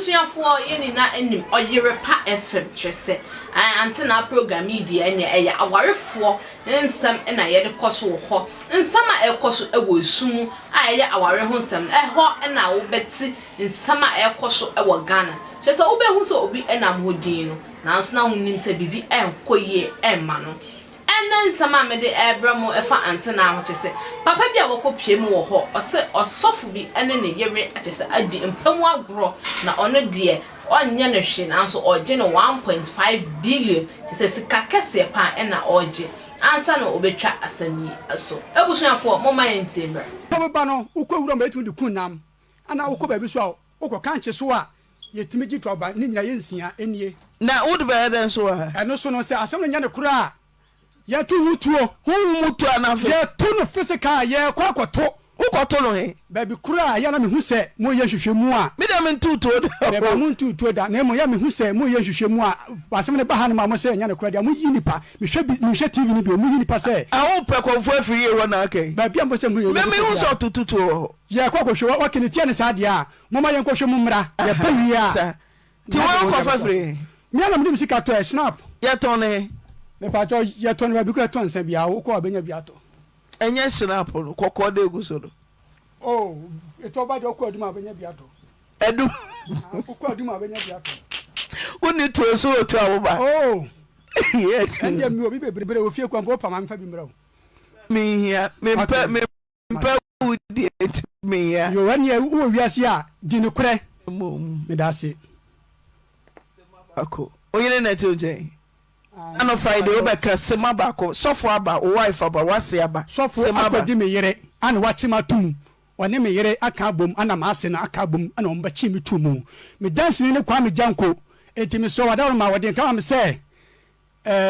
Abusuafoɔ yɛn nyinaa nim Ɔyerepa FM kyerɛ sɛ antenna program yi deɛ ɛneɛ ɛyɛ awarefoɔ nsɛm na yɛde kɔ so wɔ hɔ. Nsɛm a ɛkɔ so wɔ esu mu a ɛyɛ aware ho nsɛm no ɛhɔ na wobɛte nsɛm a ɛkɔ so wɔ Ghana. Kyerɛ sɛ wobɛhu sɛ obi nam hɔ dinn no nanso na wonnim sɛ biribi nkɔ yie mma no. Ɛnnɛ nsɛm a mede rebrɛ mo ɛfa antenna ho kyerɛ sɛ papa bi a wakɔ pie mu wɔ hɔ ɔse ɔsɔfo bi ne ne yere kyerɛ sɛ adi mpa mu agorɔ na ɔno deɛ ɔnyɛ no hwee nanso ɔgye no 1.5 billion kyerɛ sɛ sika kɛseɛ paa ɛna ɔgye ansa na ɔbɛtwa asɛm yi so. Abusuafoɔ momma yɛntie mmra. Wobɛba no wokɔ wuram a yɛtumi de ku nam anaa wokɔ baabi so a wokɔ kankye so a yɛtumi gye to aba ne nyinaa yɛ nsia nie. Na wode bɛyɛ dɛn nso wɔ ha? Ɛno so no, sɛ asɛm no nyɛ nokorɛ a, yɛto ho tuo. Honhom mu tuo anaa phy. Yɛto no physical, yɛkɔ akɔto. Wokɔto no he? Baabi korɔ a ɛyɛ a na mehu sɛ moreyɛ nhwehwɛmu a. Me deɛ mentoo tuo da o. Meba montoo tuo da, na mmom ɛyɛ a mehu sɛ moreyɛ nhwehwɛmu a, asɛm no ba hanom a mose ɛnyɛ nokorɛ deɛ, moyi nnipa. Mehwɛ bi, mehwɛ TV no bi o, moyi nnipa sɛ. Ah wopɛ kɔmfoɔ afiri yie hɔ na aka yi? Baabi a mopɛ sɛ mohu yɛ, Me mehu sɛ ɔtoto tuo wɔ hɔ. Yɛkɔ akɔhwɛ, wɔke no tia no saa deɛ a, Momma yɛnkɔhwɛ mu mmra. Yɛba wie a. Sa. Nti na woankɔfa firi he? Me ara na mede me sika tɔɛ, snap. Yɛtɔn no he? Mepakyɛw, yɛtɔn no baabi koraa yɛtɔn nsa biara, wokɔ a wobɛnya bi atɔ. Ɛnyɛ snap no, kɔkɔɔ de egu so no. Oh, etɔ ba deɛ wokɔ adum a wobɛnya bi atɔ. Adum. Wokɔ adum a wobɛnya bi atɔ. Wonni tuo so otu a woba. Oh, ɛndeɛ mewɔ bi bebree wɔ fie koraa mpo wopa ma memfa bi mmrɛ wo. Menhia, mempɛ, Mempɛ wo deɛ nti meyɛ. Yoo ɛneɛ wowɔ wiase a di nokorɛ. Mmom. Medase. Sema baako. Wo yere na ɛte wo nkyɛn? Anɔfa yi deɛ wobɛka sema baako. Sɔfo aba, wo wife aba, w'ase aba. Sɔfo Sema ba. akɔdi me yere ana wakye me ato mu. Ɔne me yere aka abom ana m'ase no aka abom ana wɔn bɛkye me too mu. Me danseni ne Kwame Gyanko. Enti mesrɛ wo adaworoma wɔde nka ma me sɛ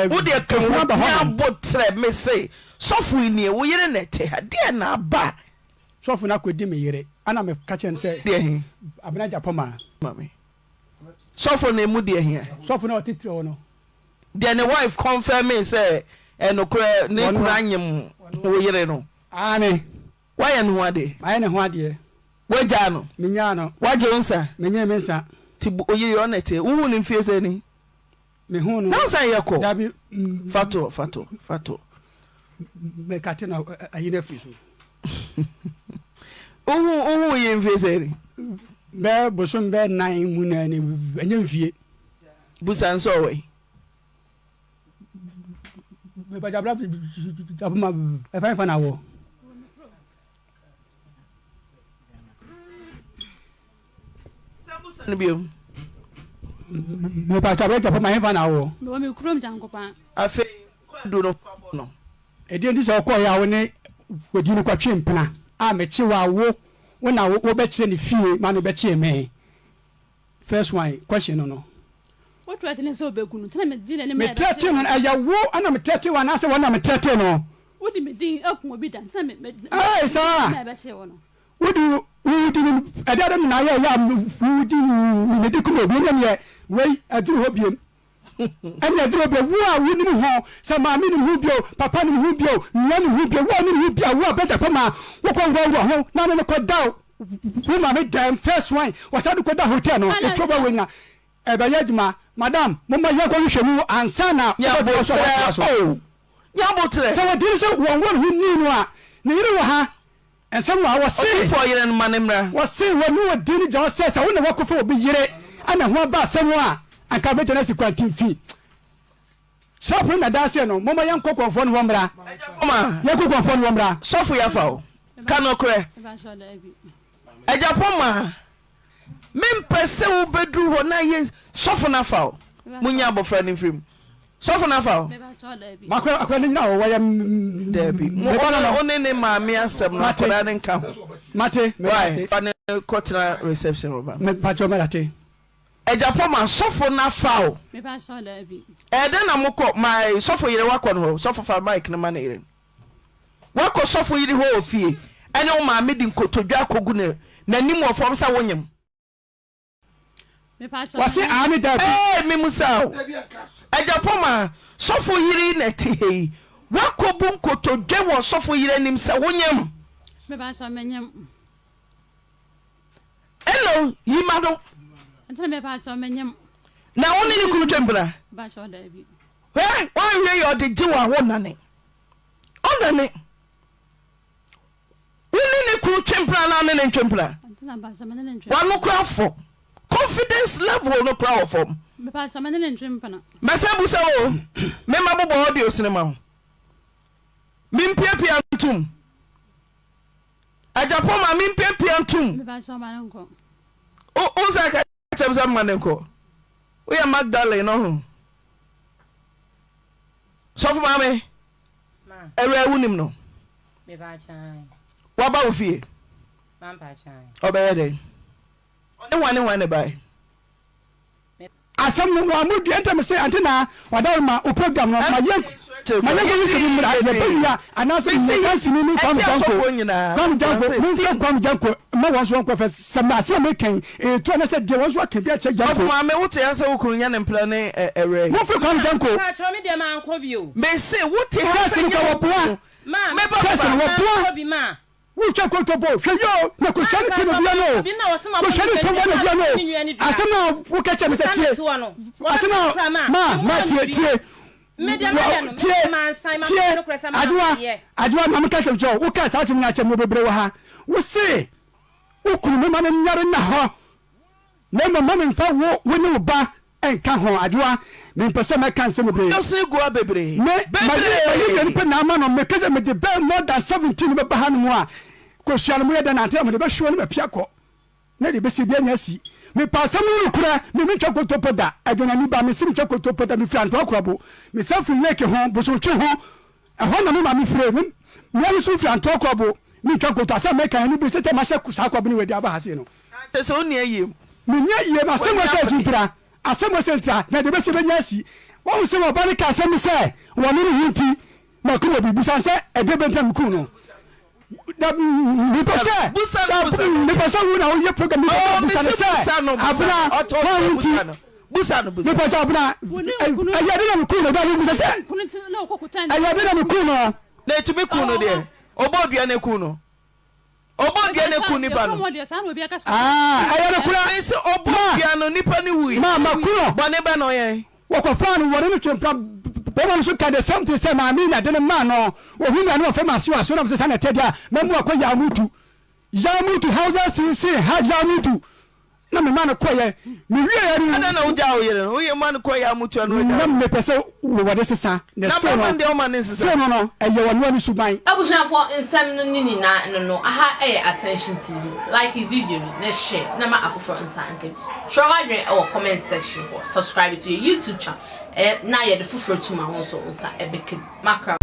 Wo deɛ ka wo nyabotrɛ mese sɔfo yi nie wo yere na ɛte ha deɛ na aba. Sɔfo no akɔdi me yere ɛna me ka kyerɛ no sɛ Deɛ he? Abena Agyapong ma me. Sɔfo no emu deɛ hia? Sɔfo no a ɔte tire hɔ no. Deɛ ne wife confirmee sɛ ɛnokorɛ ne kunu anyem wo yere no. Aane. Woayɛ ne ho adeɛ? Mayɛ ne ho adeɛ. Woagyaa no? Menyaa no. Woagye wo nsa? Menyee me nsa. Nti wo yere ɔno na ɛte? Wohuu no mfie sɛn ni? Mehu no. Na wo san yɛ kɔ. Dabi. Fa to hɔ, fa to hɔ, fa to hɔ. Mekate na ayi no afiri so. Wohu wohu yere mfie sɛn ni? Bɛɛ bosom bɛɛ nan mu na ni ɛnyɛ mfie. Busa nso ɔwɔ yi. Mepagya bla aboma ɛfa ɛfa na wɔ. San busa no bio. Mepakyɛw abɛgya fam a, hefa na wowɔ? Mewɔ me kurom Gyankopaa. Afei kwaadu no fa bɔ no. Ɛdeɛn nti sɛ wokɔeɛ a wo ne wadi no kɔtwee mpena a mekye wo a wo wo na wobɛkyerɛ ne fie ma no bɛkyee me first one question no no. Wo threaten no sɛ wobɛku no nti na medi n'anim Me na threaten yɛbɛkyee no no. ɛyɛ wo na me threaten wo anaasɛ wɔn na me threaten no? Wode me din aku obi da nti na me me Ee di saa. n'anim na yɛbɛkyee wo no. Wode wo din ɛde adɛn na ayɛ ɛyɛ a wo din mede kum obi ɛne neɛ wei aduru hɔ biem ɛne aduru hɔ biem wo a wonim ho sɛ maame nim ho bio papa nim ho bio nua nim ho bio wo a nim ho bia wo a bɛgya pɛ ma wokɔ worɔworɔ ho na ne no kɔ da wo maame dɛm first one wɔsan de kɔ da hotel no ɛtuo bɛ wɔ nyina ɛbɛyɛ adwuma madam momma yɛnkɔ hwehwɛ mu ansa na wobɛtoa so a woatoa so Nyabotrɛ sɛ wɔdi no sɛ wɔn wɔn ho ni no a ne yere wɔ ha Nsɛm wɔ ha, wɔse. Odiyifoɔ yere no, ma no mmra. Wɔse wɔne ɔdin no gyina hɔ sɛ, sɛ wo na woakɔfa obi yere na ɛho aba asɛm a, anka wobɛgya no asi kwantemfi. Sɔfo no na daa se no, momma yɛnkɔ kɔmfoɔ no hɔ mmra. Agya Poma. Yɛnkɔ kɔmfoɔ no hɔ mmra. Sɔfo Yafa o, ka nokorɛ. Agya Poma. Mempɛ sɛ wobɛduru hɔ na yɛ sɔfo no afa wo. Monyi abɔfra no mfiri mu. Sɔfo no afa wo. Makora akora no nyina hɔ wɔyɛ Daabi. Mo me ba no no. wo ne ne maame asɛm no Mate. akwadaa no nka ho. Mate. Why? Meda ase. Fa no kɔtena reception hɔ ma me. Me pakyɛw mɛdate. Agya Poma, sɔfo no afa wo. Mepakyɛw daabi. Ɛyɛ dɛn na mokɔ my sɔfo yere woakɔ no hɔ? Sɔfo fa mic no ma ne yere no. Woakɔ sɔfo yere hɔ wɔ fie ne wo maame de nkotodwe akɔgu ne n'anim wɔ fam sɛ wonyem? Wɔse aane daabi. Ee memusa o, Agya Poma, sɔfo yere yi na ɛte ha yi, woakɔbu nkotodwe wɔ sɔfo yere anim sɛ wonyem? Mepakyɛw menyem. Hello, yi ma no. Na wo ne ne kunu twe mpena? Hwɛ, woanhwɛ yie ɔde gye wo a wonnane. Ɔnnane. Wo ne ne kunu twe mpena anaa wo ne no ntwe mpena? W'ano koraa fɔ. Confidence level no koraa wɔ fam. Mɛsan abusa wo o, mema bobɔ audios no ma wo. Mempiapia ntom. Agyapong ma mempiapia ntom. Wo nsa ka kyerɛ me sɛ mma no nkɔ. Woyɛ Magdalene ɔho. Sɔfo maame, awura wonim no? Waba wo fie? Ɔbɛyɛ dɛn? Ɔne hwan ne hwan na ɛbae? Asɛm no wɔammɔ dua nti na mese ante na ɔdaworo ma wo program no ma yɛn ma yɛnkɔ hwehwɛ mu mmra yɛbɛwia anaasɛ menya danseni ne Kwame Janko Kwame Janko momfrɛ Kwame Janko mma wɔn nso wɔnkɔ fɛ sɛ ma asɛm a meka yi ɛyɛ true anaasɛ deɛ wɔn nso aka bi akyerɛ Janko. Ɔfo maame wo te ha sɛ wo kunu nyɛ ne mpena ne ɛwerɛ. Momfrɛ Kwame Janko. Mese wo te ha sɛ nyɛ wo kunu. Meba Kɛse no wɔboa. Wotwa nkontompo, hwɛ yie o, na kosua no to na dua no o, kosua no to na dua no o, asɛm a woka kyerɛ me sɛ tie, asɛm a ma ma tie tie, tie tie, adewa adewa ma meka sɛ kyerɛ wo, woka saa asɛm nyinaa kyerɛ me wɔ bebree wɔ ha, wo se wo kunu mema no nyare nna hɔ, na mmom ma memfa wo wo ne wo ba Nka ho, Adwoa, mempɛ sɛ mɛka nsɛm bebree. Ɔsen gua bebree. Me, mayi, mayi mmienu pɛ na ama no. Meka sɛ mede bɛyɛ more than 17 bɛba hanom a, kosua no moyɛ dɛn ante a mede bɛhwe hɔ na mapia kɔ. Na deɛ ɛbɛsi biara nya asi. Mepɛ asɛm no nokorɛ, me mentwa kontompo da. Adwanani ba, mese mentwa kontompo da. Mefiri Antoa Korɔbo. Mesan firi Lake ho, Bosomtwe ho. Ɛhɔ na me maame fire. Me me ara nso mefiri Antoa Korɔbo. Mentwa kontompo. Asɛm a meka no, anibere sɛ tɛ mahyɛ saa kɔbe no wɔ adi aba ha sei no. Kyerɛ sɛ wonni ayie mu. Menni ayie mu. Asɛm wɔ sɛ ntira. Asɛm wɔ sɛ ntira. Na deɛ ɛbɛsi bɛnya asi. Wahu sɛ ɔba no kaa asɛm bi sɛ, Wɔne ne ho nti, makum obi. Bisa no sɛ, Ɛdeɛn bɛ nti na mekuu no? Da, mepɛ sɛ, da, mepɛ sɛ wo na woyɛ program bi bɛka bisa no sɛ, Abena, hwan ho nti? Mepɛ sɛ Abena, ɛyɛ de na mekuu no. Da, mebisa sɛ, ɛyɛ de na mekuu no. Na ɛtumi kuu no deɛ, ɔbɔɔ dua na ɛkuu no. Ɔbɔ dua no ku nipa no. Ah, ɛyɛ no kora. Mese ɔbɔ dua no nipa no wui. Ma ma ku no. Bɔne bɛ na ɔyɛe. Wɔkɔfaa no wɔne no twe mpena. Bɛrima no nso ka the same thing sɛ maame yi na de no maa no. Ohun me a na wafrɛ me asew asew na mese saa na ɛteɛ deɛ a mɛmu akɔ Yamutu. Yamutu Hausa sinsin ha Yamutu. Na me ma no kɔeɛ. Me wieɛ no. Adɛn na wogyaa wo yere no? Woyɛ ma no kɔeɛ a motua no agya Na mepɛ sɛ wɔde sesa. Na Na still bɛrima no, no deɛ woma no nsesa. still no no, ɛyɛ ɔno ara ne suban. Abusuafoɔ nsɛm no ne nyinaa no no aha yɛ Attention TV like video no na share na ma afoforɔ nsa nka bi kyerɛ w'adwene wɔ comment section hɔ subscribe to yɛ YouTube channel na yɛde foforɔ tum a wo nso wo nsa bɛka bi makra.